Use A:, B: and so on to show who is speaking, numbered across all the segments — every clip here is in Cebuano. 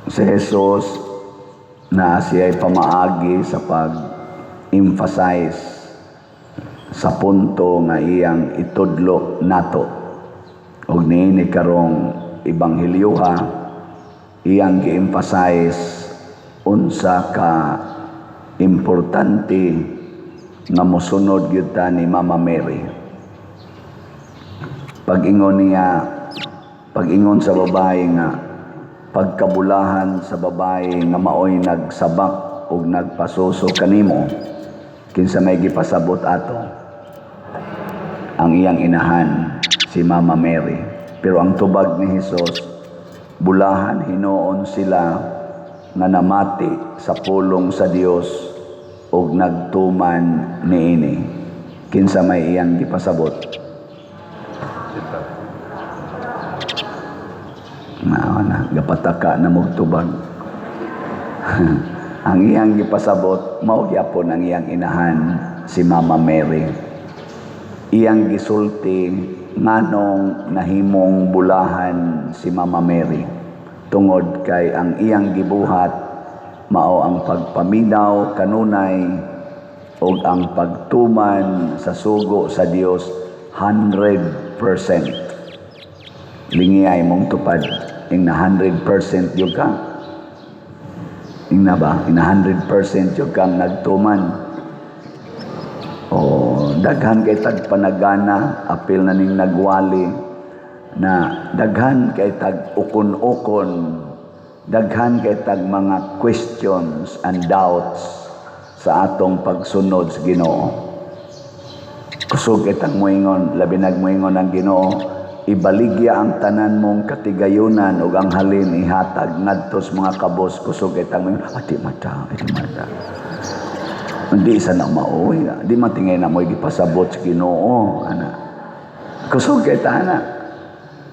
A: Si Jesus na siya'y pamaagi sa pag-emphasize sa punto nga iyang itudlo nato. Og niini karong ebanghelyoha, iyang gi-emphasize unsa ka importante nga mosunod gyud ta ni Mama Mary. Pag-ingon niya, pag-ingon sa babae nga pagkabulahan sa babae nga maoy nagsabak ug nagpasuso kanimo, kinsa may gipasabot ato? Ang iyang inahan, si Mama Mary. Pero ang tubag ni Hesus, bulahan hinuon sila nga namati sa pulong sa Dios ug nagtuman niini. Kinsa may iyang gipasabot?
B: Sita.
A: Mao na, gapataka na mo'g tubag. Ang iyang gipasabot, mao gyapon ang iyang inahan, si Mama Mary. Iyang gisulti nganong nahimong bulahan si Mama Mary. Tungod kay ang iyang gibuhat mao ang pagpaminaw kanunay ug ang pagtuman sa sugo sa Dios 100%. Lingiyay mong tupad, ing na 100% yun ka. Ing na ba? Ing na 100% yun kang nagtuman. O daghan kay tag panagana, apil na ning nagwali na daghan kay tag ukon-ukon, daghan kay tag mga questions and doubts sa atong pagsunod sa Ginoo. Kusog kay tag moingon, labi nag moingon ang Ginoo, ibaligya ang tanan mong katigayunan ug ang halin ihatag ngadto sa mga kabos. Kusog kay tag moingon, ah, di mata, di mata. Hindi sa na maoy, di matingay na mo'y gipasabot sa Ginoo, ana. Kusog kay ta na.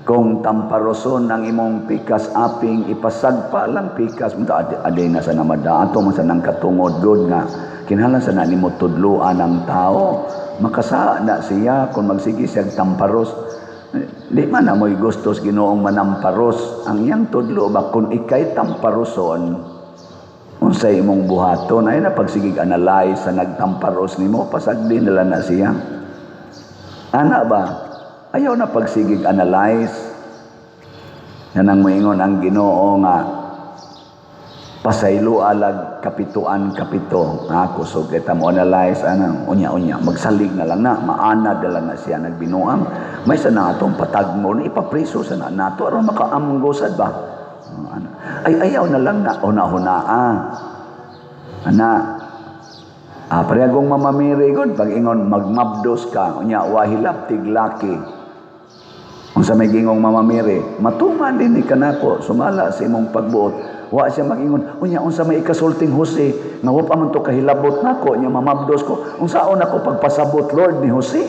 A: Kung tamparoson ang imong pikas aping, ipasagpa lang pikas mo, adi na sa namada ato man sa nang katungod god nga kinahanglan sa na nimo tudluan ang tao, makasa na siya kung magsige siya tamparos. Di man na mo'y gustos Ginoong manamparos. Ang iyang tudlo ba, kung ikay tamparoson, unsay imong buhaton? Ay na pagsigig analyze sa nagtamparos nimo, pasagdi nila na siya, ana ba? Ayaw na pagsigig analyze. Yan ang moingon ang Ginoo nga pasaylo alag kapituan kapito. Ah, kusog kita mo analyze ana, unya-unya magsalig na lang na, maanad na lang na siya nagbinuang. May sa na atong patagmo na ipapriso sa na nato aron makaamgo sad ba? Ah, ana. Ay ayaw na lang na una-hunaa. Ana. Ah, parehagong Mama Mary gud, pag ingon magmabdos ka, unya wahilab tiglaki. Unsa may gingong Mama Mary, matuman din ni kanako sumala sa imong pagbuot. Wa siya magingon, unya unsa may ikasulting Jose nga wa pa man to kahilabot nako, nya mamabdos ko. Unsaon ako pagpasabot, Lord, ni Jose?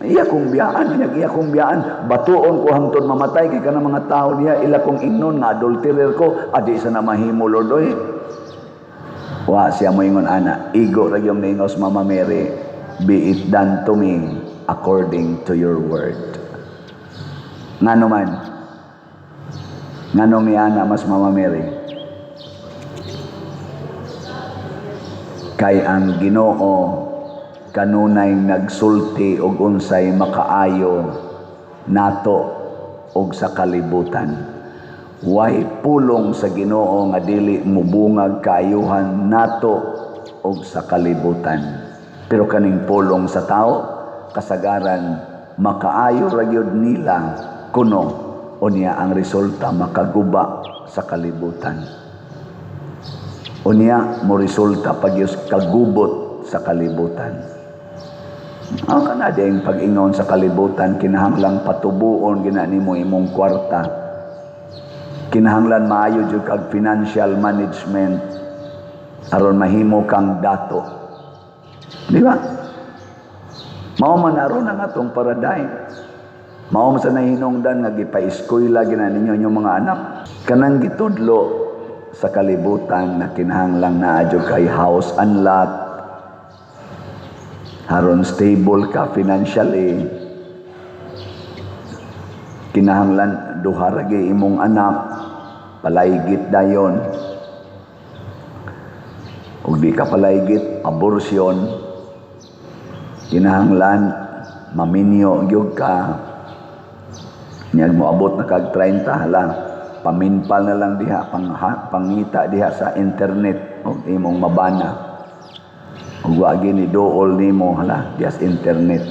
A: Iya kong biyaan, iya, iya kong biyaan, batuon ko hangtod mamatay kay kanang mga tao niya ila kong ingnon nga adulterer ko, adi sa na mahimo, Lord oy. Wa siya moingon ana, igo ra gyud niingos Mama Mary, "Be it done to me according to your word." Ngano man? Nganong niana mas Mama Mary? Kay ang Ginoo kanunay nagsulti og unsay makaayo nato og sa kalibutan. Way pulong sa Ginoo nga dili mubungag kaayuhan nato og sa kalibutan. Pero kaning pulong sa tao, kasagaran makaayo ra gyud nila kuno, unya ang resulta makaguba sa kalibutan. Unya mo resulta pagyos kagubot sa kalibutan. Ang kana ding pag-ingon sa kalibutan, kinahanglang patubuon gina nimo imong kwarta. Kinahanglan maayo jud kag financial management aron mahimo kang dato. Di ba? Mao man aron ang atong paradigm. Mao man sa nahinungdan nga gipa-eskwela gina ninyo inyong mga anak. Kanang gitudlo sa kalibutan na kinahanglang naa jud kay house and lot aron stable ka financially. Kinahanglan duha ra gyud imong anak. Palaygit dayon. Ug di ka palaygit, abortion. Kinahanglan maminyo gyud ka. Nyag moabot na kag 30, hala, paminpal na lang diha, pangita diha sa internet og imong mabana. Ug wa gini duol nimo, hala, diha sa internet.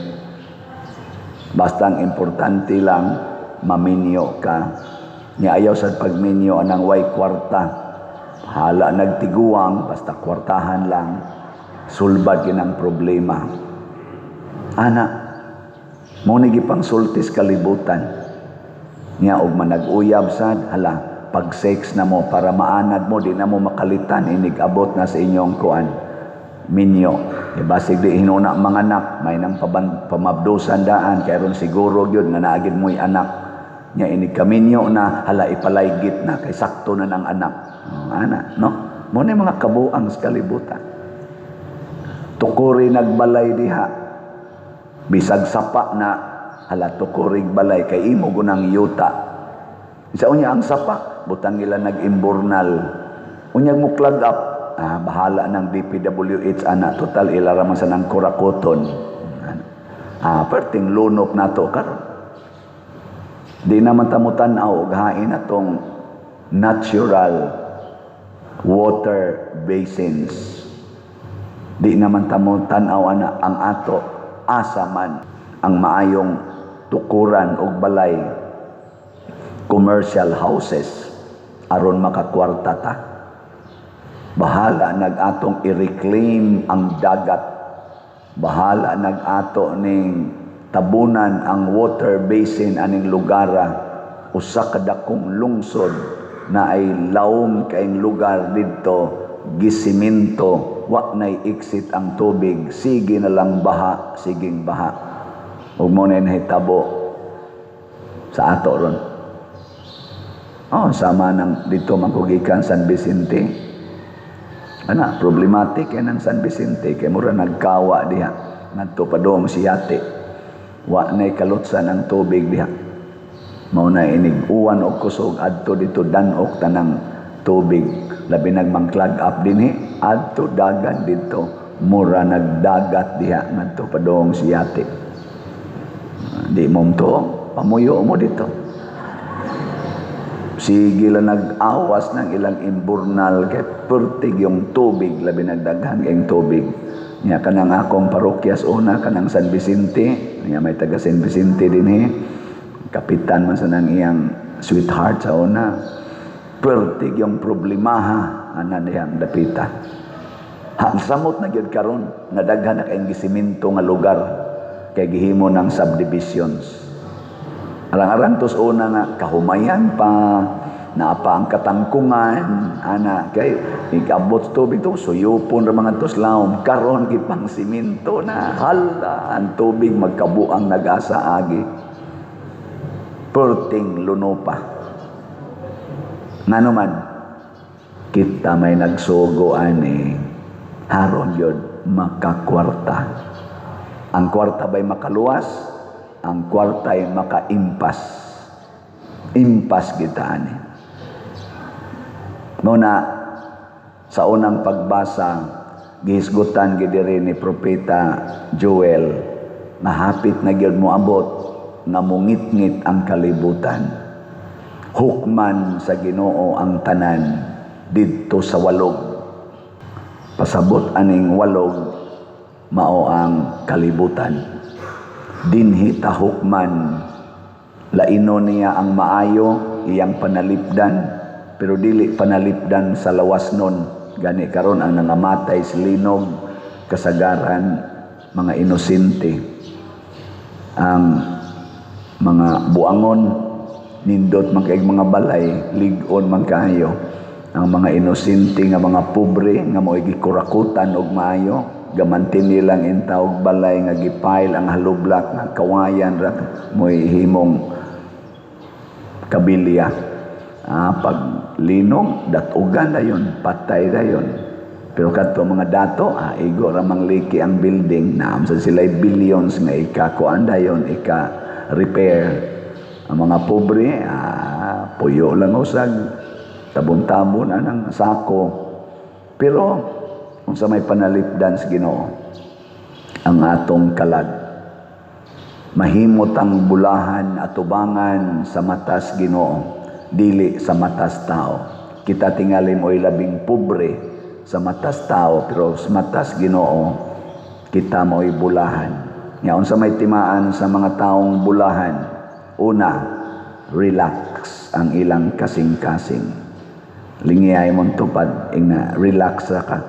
A: Basta ang importante lang maminyo ka. Nya ayaw sa pagminyo anang way kwarta. Hala nagtiguang, basta kwartahan lang, sulbad ginang problema. Ana, mo ni gipang sultis kalibutan. Nya og manag-uyab sad, hala, pag sex na mo para maanad mo, di na mo makalitan inig abot na sa inyong kuan minyo. E basig di hinuna mga anak, may nang pamabdusan daan kay aron siguro gyud nga naagid mo'y anak. Nya inig kaminyo na, hala, ipalaygit na kay sakto na ng anak. Oh, ana, no? Mo ni mga kabuang sa kalibutan. Tukuri nagbalay diha. Bisag sapa na, hala, tukurig balay kay imo gunang yuta. Isa unya ang sapa, butang ila nag-imburnal. Unyag mo clog up, bahala ng DPWH ana, total ila ra man sa nang kurakoton. Perting lunok nato karon. Di naman ta mo tan-aw og hain atong natural water basins. Di naman ta mo tan-aw ana ang ato asa man ang maayong tukuran og balay, commercial houses, aron makakwarta ta. Bahala nag-atong i-reclaim ang dagat. Bahala nag-ato ning tabunan ang water basin aning lugara. Usa ka dakong lungsod na ay lawom kaing lugar didto, gisiminto, wa nay exit ang tubig, sige na lang baha, siging baha. Ug mo na nahitabo sa ato ron. Oh, sama nang dito magkugikan San Vicente. Ana, problematic kay ng San Vicente kay mura nagkawa diha. Ngadto pa dong siyate. Wa nay kalutsan ang tubig diha. Mao na inig uwan og kusog, adto dito danok tanang tubig, labi nagmang-clog up dinhi, adto dagan dito, mura nagdagat diha ngadto pa dong siyate. Di mo to pamuyo mo dito. Sige lang nag-awas ng ilang imburnal kay pertig yung tubig, labi nagdaghan kayong tubig. Nya kanang akong parokyas una, kanang San Vicente, nya may taga San Vicente dinhi. Kapitan man sa nang iyang sweetheart sa una. Pertig yung problemaha ana niyang dapita. Ha, samot na gyud karon nga daghan na kayong gisiminto nga lugar kay gihimo ng subdivisions. Arang-arang tos una nga kahumayan pa, naa pa ang katangkungan, ana kay igabot tubig to suyupon ra mga tos lawom. Karon gipang siminto na, hala, ang tubig magkabuang nag-asa agi. Perting luno pa. Ngano man kita may nagsugo ani, haron yun makakwarta. Ang kwarta ba'y makaluwas? Ang kwarta ay makaimpas. Impas kita ani. Muna, sa unang pagbasa, gihisgutan gidiri ni Propeta Joel na hapit na gyud moabot nga mungitngit ang kalibutan. Hukman sa Ginoo ang tanan didto sa walog. Pasabot aning walog mao ang kalibutan. Dinhi ta hukman, laino niya ang maayo iyang panalipdan, pero dili panalipdan sa lawas nun. Gani karon ang nangamatay sa linog kasagaran mga inosente. Ang mga buangon, nindot man kay mga balay, lig-on man kaayo. Ang mga inosente nga mga pobre nga mo'y gikurakutan og maayo, gamantin nilang intawog balay nga gipile ang halublak nga kawayan ra mo'y himong kabilya. Pag linog, datugan na yun, patay na yun. Pero kadto mga dato, igo ra mang liki ang building, naam sa sila'y billions nga ikakuan dayon, ika-repair. Ang mga pobre, puyo lang usag. Tabon-tabon anang sako. Pero unsa may panalipdan sa Ginoo ang atong kalag. Mahimot ang bulahan atubangan sa matas Ginoo, dili sa matas tao. Kita tingali mo'y labing pobre sa matas tao, pero sa matas Ginoo kita mo'y bulahan. Nya unsa may timaan sa mga taong bulahan? Una, relax ang ilang kasing-kasing. Lingiyay mong tupad, ingna, relax ra ka.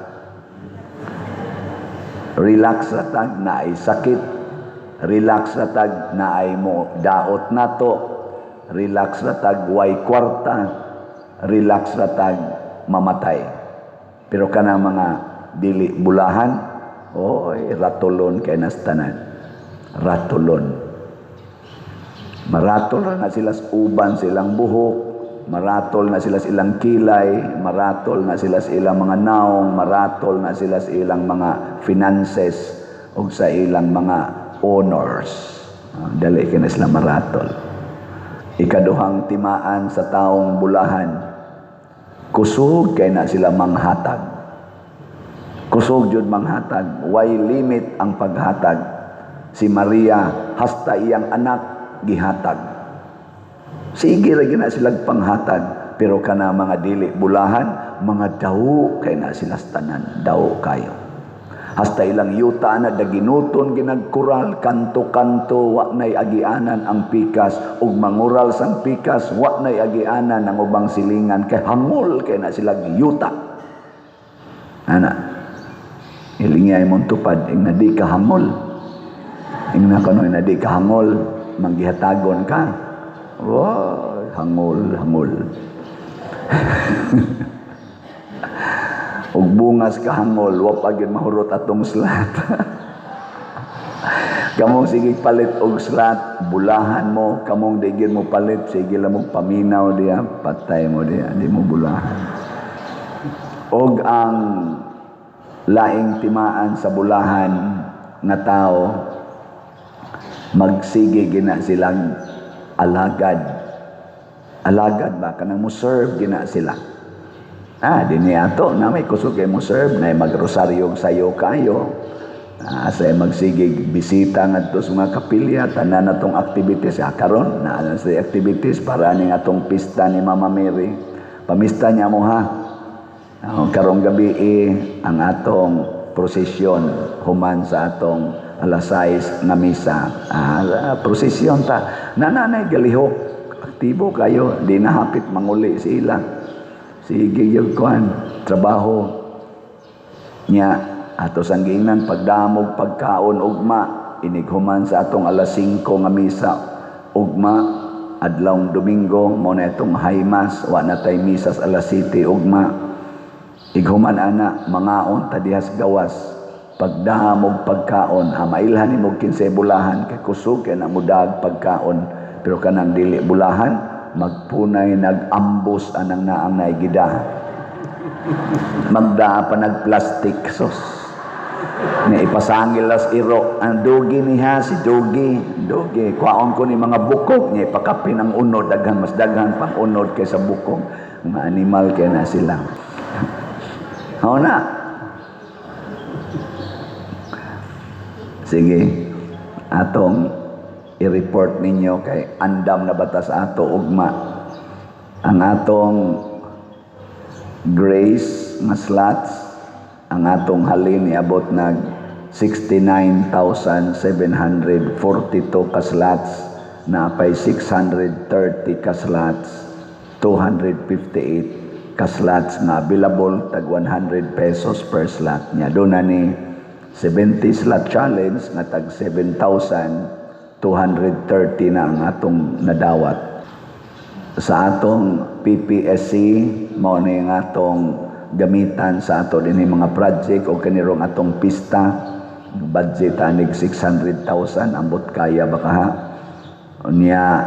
A: Relax ra tag naay sakit. Relax ra tag naay mo daot nato. Relax ra tag way kwarta. Relax ra tag mamatay. Pero kanang mga dili bulahan, oy, ratulon kay nastanan. Ratulon. Maratol na sila sa uban silang buhok, maratol na sila sa ilang kilay, maratol na sila sa ilang mga naong, maratol na sila sa ilang mga finances ug sa ilang mga honors. Ah, dali kay na sila maratol. Ikaduhang timaan sa taong bulahan, kusog kay na sila manghatag. Kusog jud manghatag, way limit ang paghatag. Si Maria hasta iyang anak gihatag. Sige ra gina sila panghatag, pero kana mga dili bulahan, mga daw kay na sila tanan, daw kayo. Hasta ilang yuta na daginuton ginagkural, kanto-kanto wa nay agianan ang pikas, ug mangural sang pikas wa nay agianan ang ubang silingan kay hangol kay na sila yuta. Ana, ilingay mong tupad ing na di ka hangol. Ing na kanoy na di ka hangol, manggihatagon ka. Wow, hangol, hangol. Ug bungas ka hangol, wa pa gyud mahurot atong slot. Kamong sige palit og slot, bulahan mo, kamong di gyud mo palit, sige lang mo paminaw diya, patay mo diya, di mo bulahan. Og ang laing timaan sa bulahan nga tao, magsige gina silang alagad. Alagad ba kanang mo serve gina sila. Ah, dinhi ato na may kusog kay mo serve na magrosaryo sayo kayo. Ah, sa magsigig bisita ngadto sa mga kapilya, tanan natong activities. Ah, karon naa na sa activities para ning atong pista ni Mama Mary. Pamista niya mo ha. Ah, karong gabi eh, ang atong prosesyon human sa atong alas 6 nga misa. Ah, prosesyon ta. Nananay galihok. Aktibo kayo, di na hapit manguli sila. Sige yung kuan, trabaho niya ato sang giingnan pagdamog pagkaon ugma inighuman sa atong alas 5 nga misa ugma adlawng Domingo mo na itong high mass, wa na tay misa sa alas 7 ugma. Ighuman ana mangaon ta dihas gawas, pagdamog pagkaon. Ha, mailhan nimo kinsay bulahan kay kusog kay na mudag pagkaon, pero kanang dili bulahan magpunay nag-ambos anang naang naigida, magdaa pa nag-plastic sos ni ipasangil las iro ang dugi niya si dugi dugi kwaon ko ni mga bukog niya ipakapin ang unod, daghan, mas daghan pang unod kaysa bukog. Mga animal kay na sila. Hao na. Sige, atong i-report ninyo kay andam na batas ato ugma ang atong grace nga slots. Ang atong halin niabot nag 69,742 ka slots, naapay 630 ka slots, 258 ka slots nga available, tag 100 pesos per slot niya. Doon na ni 70 slot challenge nga tag 7,230 na ang atong nadawat. Sa atong PPSC, mao ni ang atong gamitan sa ato dinhi mga project o kanirong atong pista, budget anig 600,000, ambot kaya ba ka ha? Unya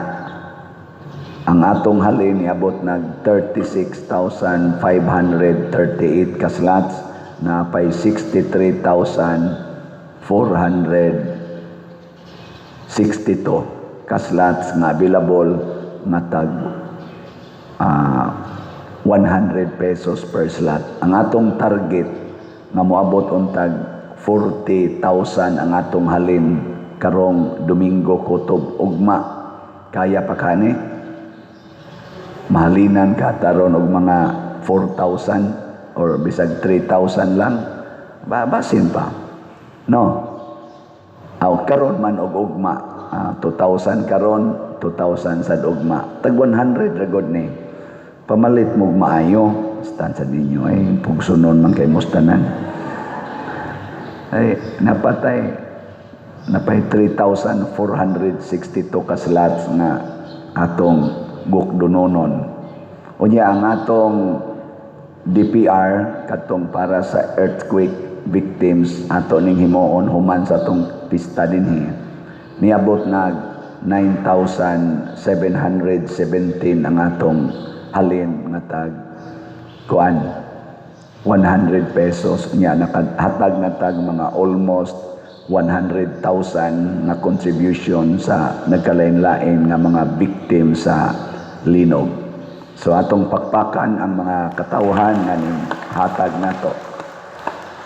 A: ang atong halin niabot nag 36,538 ka slots, napay 63,462 ka slots nga available nga tag 100 pesos per slot. Ang atong target nga moabot untag 40,000 ang atong halin karong Domingo kutob ugma. Kaya pa kani? Mahalinan ka taron og mga 4,000 or bisag 3,000 lang. Basin pa. No? Aw, karon man og ugma, 2,000 karon, 2,000 sa ugma. Tag 100 ra gud ni. Pamalit mo og maayo, stand sa ninyo ay pugsunon man kay mustanan. Ay napatay napay 3,462 ka slots nga atong gukdunonon. Unya ang atong DPR katong para sa earthquake victims, ato ning himuon human sa atong pista dinhi. Niabot nag 9,717 ang atong halin nga tag kuan 100 pesos. Nya nakahatag na tag mga almost 100,000 na contribution sa nagkalain-lain nga mga victim sa linog. So atong pakpakan ang mga katawhan nga ning hatag nato.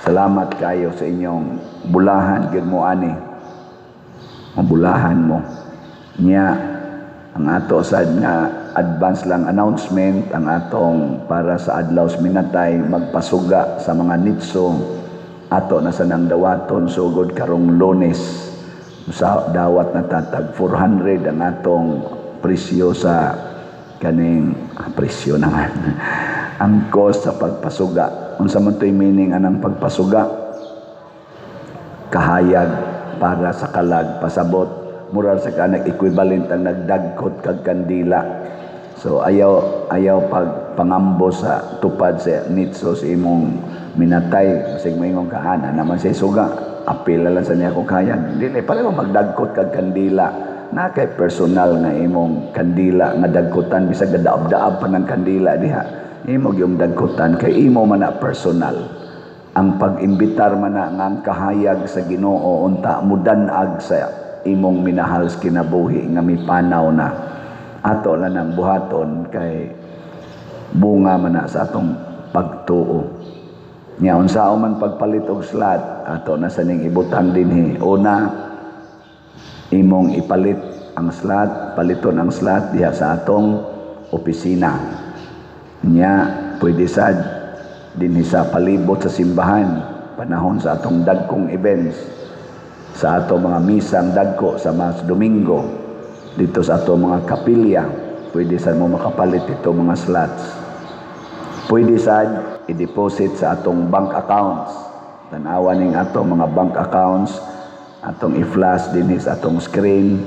A: Salamat kayo sa inyong bulahan gyud mo ani. Mabulahan mo. Nya ang ato sad nga advance lang announcement, ang atong para sa adlaw sa minatay, magpasuga sa mga nitso, ato na sa nang dawaton sugod karong Lunes sa dawat na tatag 400 ang atong presyo sa kaning presyo naman, ang cost sa pagpasuga. Unsa man to'y meaning anang pagpasuga? Kahayag para sa kalag, pasabot moral sa kanag equivalent ang nagdagkot kag kandila. So ayaw ayaw pag pangambo sa tupad sa nitso sa imong minatay, basig moingon ka, "Ana naman sa suga, apil lang sa niya akong kahayag." Dili pareho magdagkot kag kandila na kay personal nga imong kandila nga dagkotan. Bisag gadaab-daab pa ng kandila diha, imo gyung dagkotan kay imo man na personal. Ang pag-imbitar man na nga ang kahayag sa Ginoo unta mudanag sa imong minahal sa kinabuhi nga mipanaw na, ato lang ang buhaton kay bunga man na sa atong pagtuo. Nya unsaon man pagpalit og slot, ato na sa ning ibutang dinhi. Una, imong ipalit ang slot, paliton ang slot diha sa atong opisina. Nya pwede sad dinhi sa palibot sa simbahan panahon sa atong dagkong events, sa atong mga misang dagko sa mas Domingo, dito sa atong mga kapilya, pwede sad mo makapalit ito mga slots. Pwede sad i-deposit sa atong bank accounts. Tanawa ning atong mga bank accounts, atong i-flash dinhi sa atong screen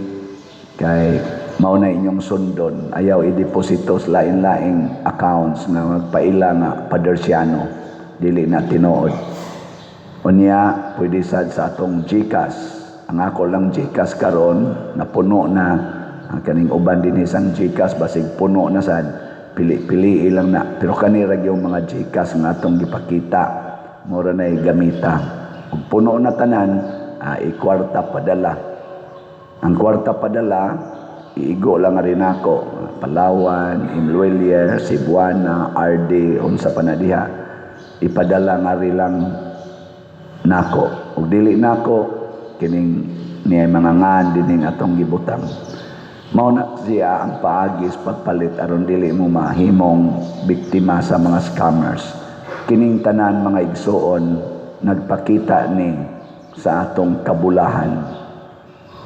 A: kay mao na inyong sundon. Ayaw i-deposito sa lain-laing accounts nga magpaila nga padersyano, dili na tinuod. Unya pwede sad sa atong GCash. Ang ako lang GCash karon napuno na. Ang kaning uban dinhi sang GCash basig puno na sad, pili-pili lang na, pero kani ra yung mga GCash nga atong gipakita, mura na gamita. Ug puno na tanan, ikwarta padala. Ang kwarta padala, iigo lang rin ako Palawan, M Lhuillier, Cebuana, RD, unsa pa na diha, ipadala nga rin lang nako. Ug dili nako, kining niya mga ngan dining atong gibutang. Mao na siya ang paagis pagpalit aron dili mo mahimong biktima sa mga scammers. Kining tanan, mga igsuon, nagpakita ni sa atong kabulahan.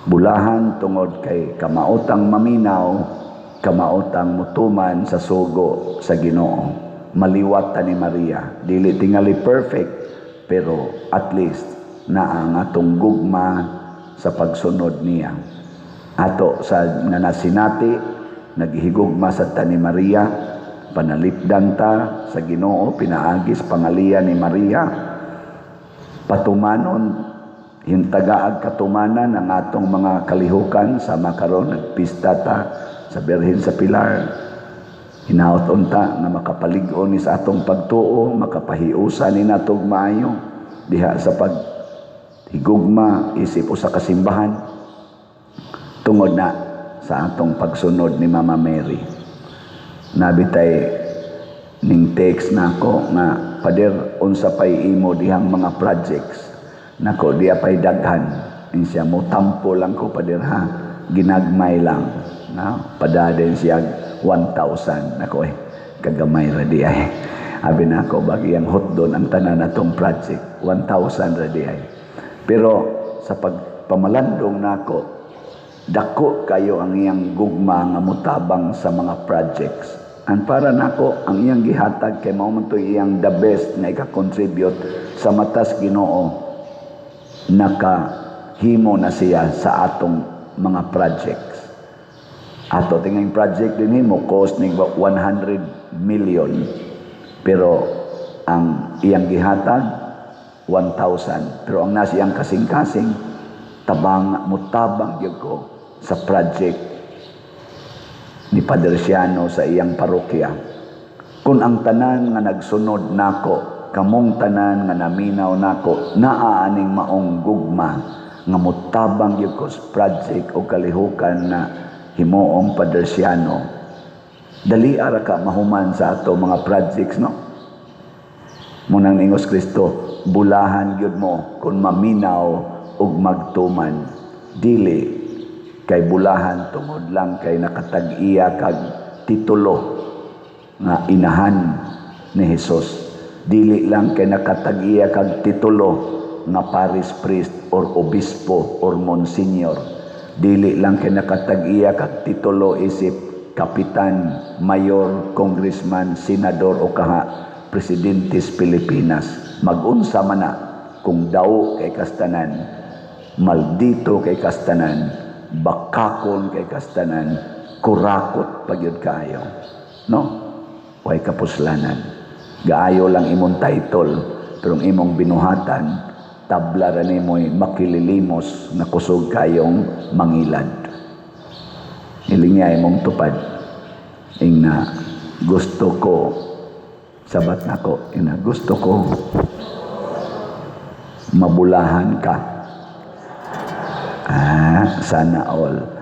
A: Bulahan tungod kay kamaotang maminaw, kamaotang mutuman sa sugo sa Ginoo. Maliwat ta ni Maria. Dili tingali perfect, pero at least naa ang atong gugma sa pagsunod niya. Ato sa nga nasinati, naghihigugma sa ta ni Maria, panalipdan ta sa Ginoo pinaagis pangalian ni Maria, patumanon hintagaag katumanan ang atong mga kalihukan sama karon nagpista ta sa Birhen sa Pilar. Hinaot unta nga makapalig-on ni sa atong pagtuo, makapahiusa ni natog maayo diha sa paghigugma isip usa ka simbahan tungod na sa atong pagsunod ni Mama Mary. Nabitay Ni-text nako nga, "Pader, unsa pay imo dihang mga projects?" Nako, diya pay daghan. Siya mo tampo lang ko, "Pader, ha, ginagmay lang." No? Padaden siya 1,000. Nako eh, kagamay ra di ay. Abi nako, bagi ang hotdon ang tanan natong project. 1,000 ra di ay. Pero sa pagpamalandong nako, dako kayo ang iyang gugma nga mutabang sa mga projects. Ang para nako, ang iyang gihatag kay mao man to iyang the best nga ika-contribute sa matas Ginoo, nakahimo na siya sa atong mga projects. Ato tingay project din mo cost ning 100 million. Pero ang iyang gihatag 1,000. Pero ang nasa iyang kasing-kasing tabang, mutabang gyud ko sa project ni Padre Siano sa iyang parokya. Kung ang tanan nga nagsunod nako, kamong tanan nga naminaw nako, naa aning maong gugma nga mutabang gyud ko sa project o kalihukan na himuong Padre Siano, dali ara ka mahuman sa ato mga projects, no? Munang ningos Kristo, bulahan gyud mo kung maminaw ug magtuman. Dili kay bulahan tungod lang kay nakatag-iya kag titulo nga inahan ni Jesus. Dili lang kay nakatag-iya kag titulo nga parish priest or obispo or monsignor. Dili lang kay nakatag-iya kag titulo isip kapitan, mayor, congressman, senador o kaha presidente sa Pilipinas. Magunsa man na kung daw kay kastanan, maldito kay kastanan, bakakon kay kastanan, kurakot pagyud kaayo. No? Way kapuslanan. Gaayo lang imong title, pero ang imong binuhatan, tabla ra nimoy makililimos na kusog kayong mangilad. Hilingya imong tupad. Ingna, "Gusto ko," sabat nako, ingna, "Gusto ko mabulahan ka." Ah, sana all.